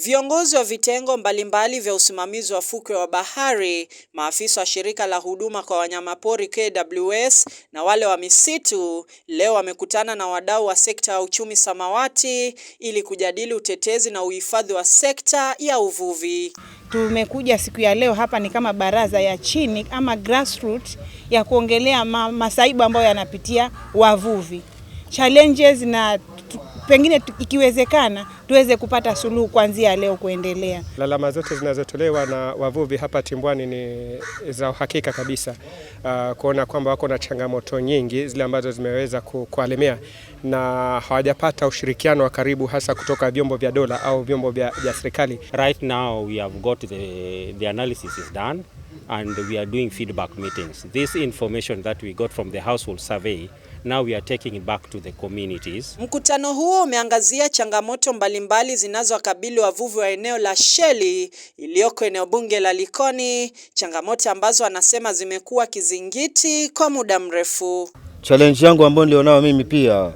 Viongozi wa vitengo mbalimbali vya usimamizi wa fukwe wa bahari, maafisa wa shirika la huduma kwa wanyamapori KWS na wale wa misitu leo wamekutana na wadau wa sekta ya uchumi samawati ili kujadili utetezi na uhifadhi wa sekta ya uvuvi. Tumekuja siku ya leo hapa ni kama baraza ya chini ama grassroots ya kuongelea masaibu ambayo yanapitia wavuvi, challenges na pengine ikiwezekana tuweze kupata suluhu kuanzia leo kuendelea. Lalama zote zinazotolewa na wavuvi hapa Timbwani ni za uhakika kabisa, kuona kwamba wako na changamoto nyingi zile ambazo zimeweza kuwalemea na hawajapata ushirikiano wa karibu hasa kutoka vyombo vya dola au vyombo vya serikali. Right now we have got the analysis is done and we are doing feedback meetings. This information that we got from the household survey, now we are taking it back to the communities. Mkutano huo umeangazia changamoto mbalimbali zinazowakabili wavuvi wa eneo la Sheli iliyoko eneo bunge la Likoni, changamoto ambazo anasema zimekuwa kizingiti kwa muda mrefu. Challenge yangu ambayo nilionao mimi pia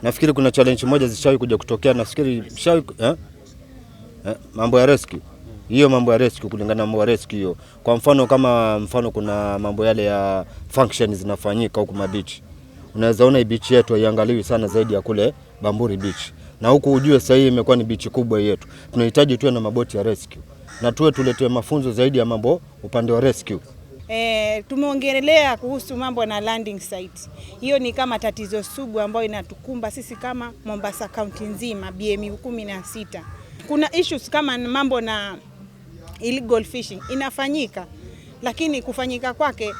nafikiri kuna challenge moja zishawahi kuja kutokea, nafikiri shawi, eh? Mambo ya rescue hiyo, mambo ya rescue, kulingana na mambo ya rescue hiyo. Kwa mfano kama mfano kuna mambo yale ya function zinafanyika huku mabeach, unaweza ona beach yetu haiangaliwi sana zaidi ya kule Bamburi Beach, na huku ujue sasa hii imekuwa ni beach kubwa yetu. Tunahitaji tuwe na maboti ya rescue na tuwe tuletewe mafunzo zaidi ya mambo upande wa rescue. Tumeongelea kuhusu mambo na landing site. Hiyo ni kama tatizo sugu ambayo inatukumba sisi kama Mombasa County nzima, BMU 16. Kuna issues kama mambo na illegal fishing inafanyika, lakini kufanyika kwake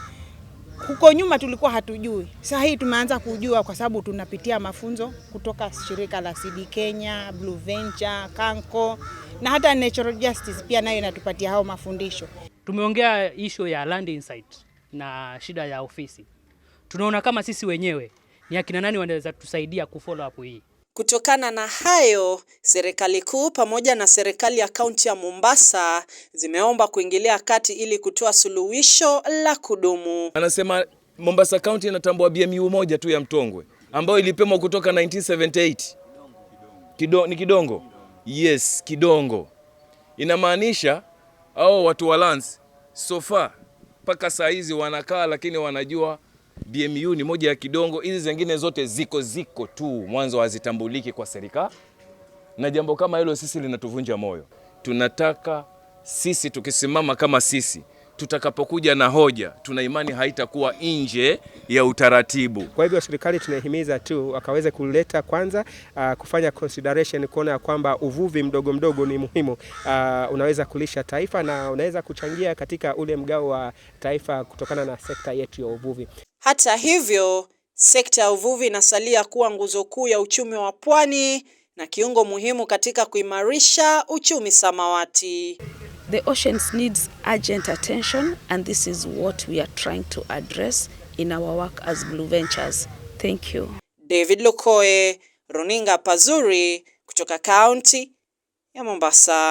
huko nyuma tulikuwa hatujui. Sasa hii tumeanza kujua kwa sababu tunapitia mafunzo kutoka shirika la CD Kenya, Blue Venture, Kanko na hata Natural Justice pia nayo inatupatia hao mafundisho. Tumeongea issue ya landing site na shida ya ofisi. Tunaona kama sisi wenyewe ni akina nani wanaweza tusaidia kufollow up hii. Kutokana na hayo, serikali kuu pamoja na serikali ya kaunti ya Mombasa zimeomba kuingilia kati ili kutoa suluhisho la kudumu. Anasema Mombasa County inatambua BMU moja tu ya Mtongwe ambayo ilipimwa kutoka 1978. Ni Kidongo? Yes, Kidongo. Inamaanisha hao watu wa lands so far mpaka saa hizi wanakaa, lakini wanajua BMU ni moja ya Kidongo. Hizi zingine zote ziko tu mwanzo hazitambuliki kwa serikali, na jambo kama hilo sisi linatuvunja moyo. Tunataka sisi tukisimama kama sisi, tutakapokuja na hoja, tuna imani haitakuwa nje ya utaratibu. Kwa hivyo serikali tunahimiza tu wakaweze kuleta kwanza, kufanya consideration kuona ya kwamba uvuvi mdogo mdogo ni muhimu, unaweza kulisha taifa na unaweza kuchangia katika ule mgao wa taifa kutokana na sekta yetu ya uvuvi. Hata hivyo, sekta ya uvuvi inasalia kuwa nguzo kuu ya uchumi wa pwani na kiungo muhimu katika kuimarisha uchumi samawati. The oceans needs urgent attention, and this is what we are trying to address in our work as Blue Ventures. Thank you. David Lukoe, Runinga Pazuri kutoka kaunti ya Mombasa.